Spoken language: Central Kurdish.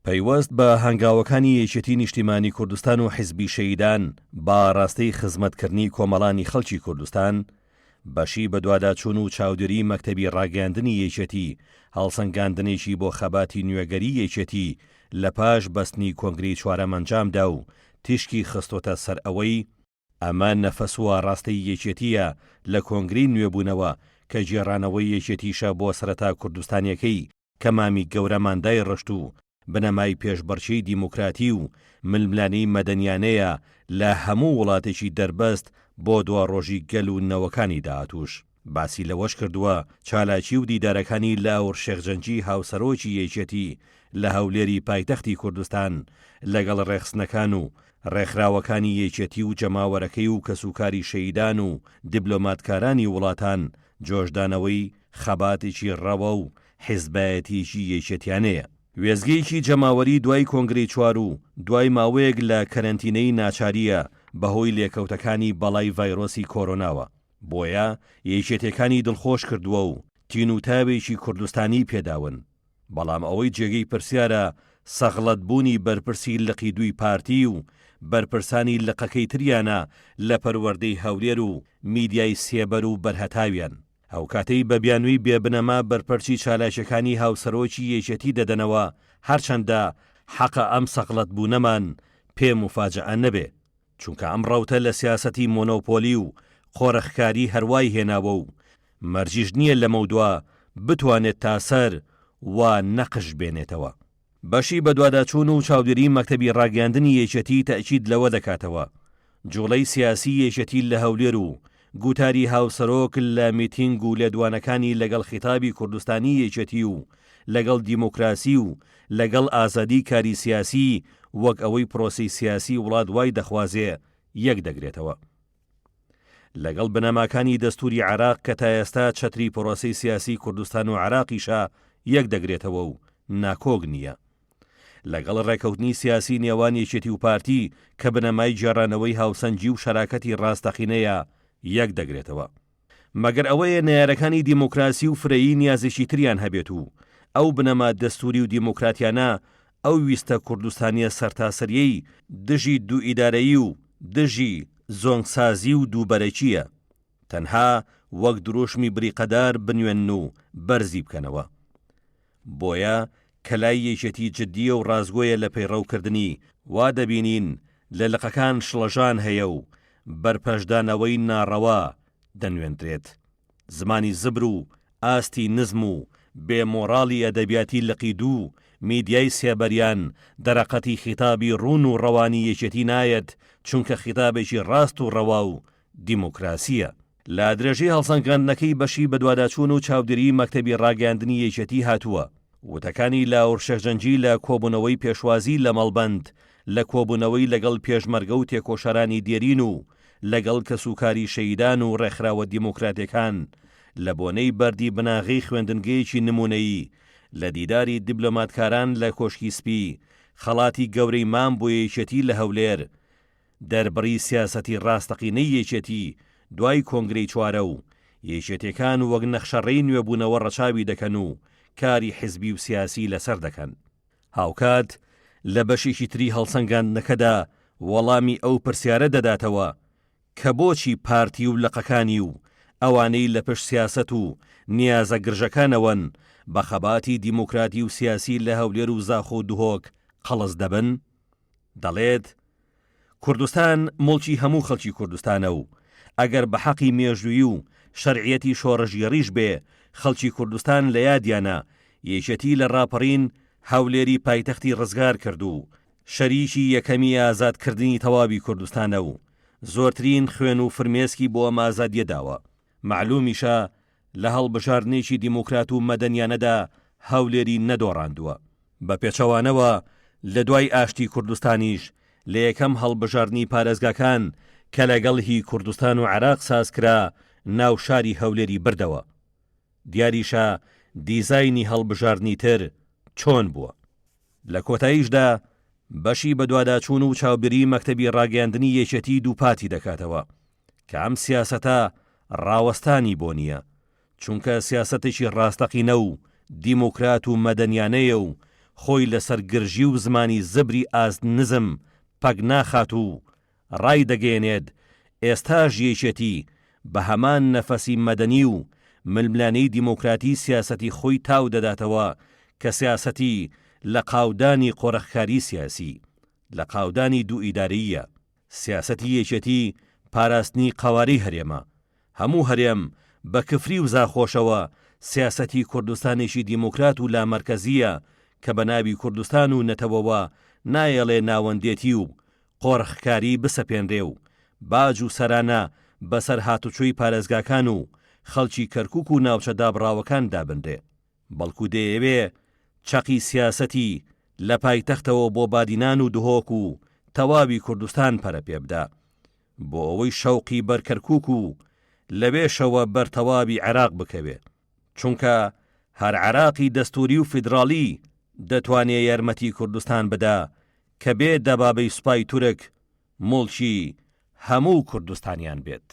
پەیوەست بە هەنگاوەکانی یەکێتی نیشتیمانی کوردستان و حیزبی شەهیدان بە ئاراستەی خزمەتکردنی کۆمەڵانی خەڵکی کوردستان، بەشی بەدواداچوون و چاودێریی مەکتەبی ڕاگەیاندنی یەکێتی هەڵسەنگاندنێکی بۆ خەباتی نوێگەری یەکێتی لە پاش بەستنی کۆنگرەی چوارەم ئەنجامدا و تیشکی خستۆتە سەر ئەوەی ئەمە نەفەس و ئاڕاستەی یەکێتییە لە کۆنگرەی نوێبوونەوە کە گێڕانەوەی یەکێتیشە بۆ سەرەتا کوردستانیەکەی کە مامی گەورەمان دایڕشت و بنەمای پێشبڕکێی دیموکراتی و ململانێی مەدەنیانەیە لە هەموو وڵاتێکی دەربەست بۆ دواڕۆژی گەل و نەوەکانی داهاتووش. باسی لەوەش کردووە، چالاکی و دیدارەکانی لاهور شێخ جەنگی هاوسەرۆکی یەکێتی لە هەولێری پایتەختی کوردستان لەگەڵ ڕێخستنەکان و ڕێکخراوەکانی یەکێتی و جەماوەرەکەی و کەسوکاری شەهیدان و دیبلۆماتکارانی وڵاتان جۆشدانەوەی خەباتێکی ڕەوا و حیزبایەتییەکی یەکێتیانەیە. وێستگەیەکی جەماوەری دوای کۆنگرەی چوار و دوای ماوەیەک لە کەرەنتینەی ناچارییە بەهۆی لێکەوتەکانی بەڵای ڤایرۆسی کۆرۆناوە، بۆیە یەکێتیەکانی دڵخۆش کردووە و تین و تاوێکی کوردستانی پێداون. بەڵام ئەوەی جێگەی پرسیارە سەغڵەت بوونی بەرپرسی لقی دووی پارتی و بەرپرسانی لقەکەی تریانە لە پەروەردەی هەولێر و میدیای سێبەر و بەرهەتاویان. ئەوکاتەی بە بیانووی بێ بنەما بەرپەرچی چالاکیەکانی هاوسەرۆکی یەکێتی دەدەنەوە، هەرچەندە حەقە ئەم سەغڵەت بوونەمان پێ موفاجەئە نەبێ، چونکە ئەم ڕەوتە لە سیاسەتی مۆنۆپۆلی و قۆرخکاری هەروای هێناوە و مەرجیش نییە لەمەودوا بتوانێت تاسەر وا نەقش بێنێتەوە. بەشی بەدواداچوون و چاودێری مەکتەبی ڕاگەیاندنی یەکێتی تەئکید لەوە دەکاتەوە، جوڵەی سیاسی یەکێتی لە هەولێر و گوتاری هاوسەرۆک لە میتینگ و لێدوانەکانی لەگەڵ خیتابی کوردستانی یەکێتی و لەگەڵ دیموکراسی و لەگەڵ ئازادی کاری سیاسی وەک ئەوەی پرۆسەی سیاسی وڵات وای دەخوازێ یەک دەگرێتەوە. لەگەڵ بنەماکانی دەستوری عێراق کە تا ئێستا چەتری پرۆسەی سیاسی کوردستان و عێراقیشە یەک دەگرێتەوە و ناکۆک نییە. لەگەڵ ڕێکەوتنی سیاسی نێوان یەکێتی و پارتی کە بنەمای گێڕانەوەی هاوسەنگی و شەراکەتی ڕاستەقینەیە یەک دەگرێتەوە. مەگەر ئەوەیە نەیارەکانی دیموکراسی و فرەیی نیازێکی تریان هەبێت و ئەو بنەما دەستوری و دیموکراتیانە ئەو ویستە کوردستانیە سەرتاسەریەی دژی دووئیدارەیی و دژی زۆنگسازی و دووبەرەکیە تەنها وەک دروشمی بریقەدار بنوێنن و بەرزی بکەنەوە. بۆیە کە لای یەکێتی جدییە و ڕاستگۆیە لە پەیڕەوکردنی، وا دەبینین لە لقەکان شڵەژان هەیە و بەرپەرچدانەوەی ناڕەوا دەنوێندرێت. زمانی زبر و ئاستی نزم و بێ مۆڕاڵی ئەدەبیاتی لقی دوو میدیای سێبەریان دەرەقەتی خیتابی ڕوون و ڕەوانی یەکێتی نایەت چونکە خیتابێکی ڕاست و ڕەوا و دیموکراسییە. لە درێژەی هەڵسەنگاندنەکەی بەشی بەدواداچوون و چاودێریی مەکتەبی ڕاگەیاندنی یەکێتی هاتووە، وتەکانی لاهور شێخ جەنگی لە کۆبوونەوەی پێشوازی لە مەڵبەند لە کۆبوونەوەی لەگەڵ پێشمەرگە و تێکۆشەرانی دێرین و لەگەڵ کەسوکاری شەهیدان و ڕێکخراوە دیموکراتێکان لە بۆنەی بەردی بناغەی خوێندنگەیەکی نموونەیی لە دیداری دیبلۆماتکاران لە کۆشکی سپی خەڵاتی گەورەی مام بۆ یەکێتی لە هەولێر دەربڕی سیاسەتی ڕاستەقینەی یەکێتی دوای کۆنگرەی چوارە و یەکێتیەکان وەک نەخشەڕێی نوێبوونەوە ڕەچاوی دەکەن و کاری حزبی و سیاسی لەسەر دەکەن. هاوکات لە بەشێکی تری هەڵسەنگاندنەکەدا وەڵامی ئەو پرسیارە دەداتەوە کە بۆچی پارتی و لقەکانی و ئەوانەی لە پشت سیاسەت و نیازە گرژەکانەوەن بە خەباتی دیموکراتی و سیاسی لە هەولێر و زاخۆ و دهۆک قەڵس دەبن؟ دەڵێت، کوردستان موڵکی هەموو خەڵکی کوردستانە و ئەگەر بە حەقی مێژوویی و شەرعیەتی شۆڕشگێڕیش بێ خەڵکی کوردستان لە یادیانە یەکێتی لە ڕاپەڕین هەولێری پایتەختی ڕزگار کرد و شەریکی یەکەمی ئازاد کردنی تەواوی کوردستانە و زۆرترین خوێن و فرمێسکی بۆ ئەم ئازادیە داوە مەعلومیشە لە هەڵبژاردنێکی دیموکرات و مەدەنیانەدا هەولێری نەدۆڕاندووە. بە پێچەوانەوە لە دوای ئاشتی کوردستانیش لە یەکەم هەڵبژاردنی پارێزگاکان کە لەگەڵ هی کوردستان و عێراق سازکرا ناو شاری هەولێری بردەوە. دیاریشە دیزاینی هەڵبژاردنی تر چۆن بووە. لە کۆتاییشدا بەشی بەدواداچوون و چاودێریی مەکتەبی ڕاگەیاندنی یەکێتی دووپاتی دەکاتەوە کە ئەم سیاسەتە ڕاوەستانی بۆ نییە، چونکە سیاسەتێکی ڕاستەقینە و دیموکرات و مەدەنیانەیە و. خۆی لەسەر گرژی و زمانی زبری ئاست نزم پەک ناخات و ڕایدەگەیەنێت ئێستاش یەکێتی بە هەمان نەفەسی مەدەنی و ململانێی دیموکراتی سیاسەتی خۆی تاو دەداتەوە کە سیاسەتی لە قاودانی قۆرخکاری سیاسی لە قاودانی دوو ئیدارەییە. سیاسەتی یەکێتی پاراستنی قەوارەی هەرێمە، هەموو هەرێم بە کفری و زاخۆشەوە سیاسەتی کوردستانێکی دیموکرات و لامەرکەزییە کە بە ناوی کوردستان و نەتەوەوە نایەڵێ ناوەندێتی و قۆرخکاری بسەپێنرێ و باج و سەرانە بەسەر هاتوچۆی پارێزگاکان و خەڵکی کەرکوک و ناوچە دابڕاوەکان دابنرێ. بەڵکو دەیەوێ چەقی سیاسەتی لە پایتەختەوە بۆ بادینان و دهۆک و تەواوی کوردستان پەرە پێبدا بۆ ئەوەی شەوقی بەر کەرکوک و لەوێشەوە بەر تەواوی عێراق بکەوێ چونکە هەر عێراقی دەستوری و فیدراڵی دەتوانێ یارمەتی کوردستان بدا کە بێ دەبابەی سوپای تورک موڵکی هەموو کوردستانیان بێت.